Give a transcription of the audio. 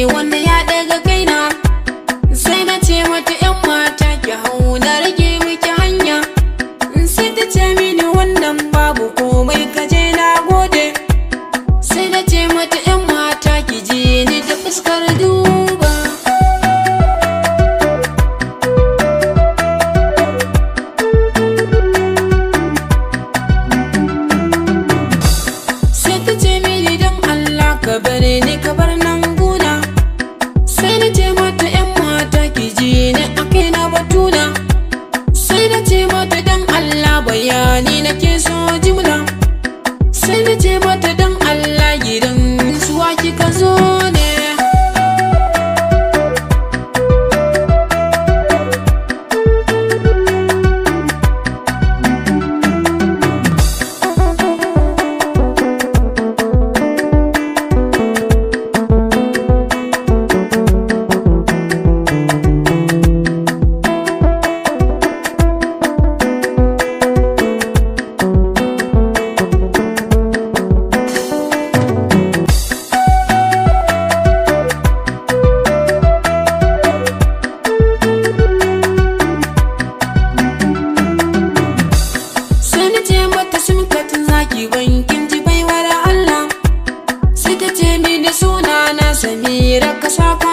Wanda ya daga kaina. Sai na ce mata, "Yan mata, ki hau na rage miki hanya." Sai ta ce mini, "Wannan babu komai, ka je, na gode." Sai na ce mata, "Yan mata, ki je ni da fuskar duba." Sai ta ce mini, "Don Allah ka bare ni, ka bar nan guna." Sai na ce mata, "Yan mata, ki ji ni a kaina batuna." Sai na ce mata, "Don Allah bayani nake so jimla." Sai na ce mata, "Don Allah gidan suwa kika zo ne?" Sai na ce mata, "Sim card zaki bankin ji, baiwar Allah?" Sai ta ce mini, "Suna na Samira, ka saka."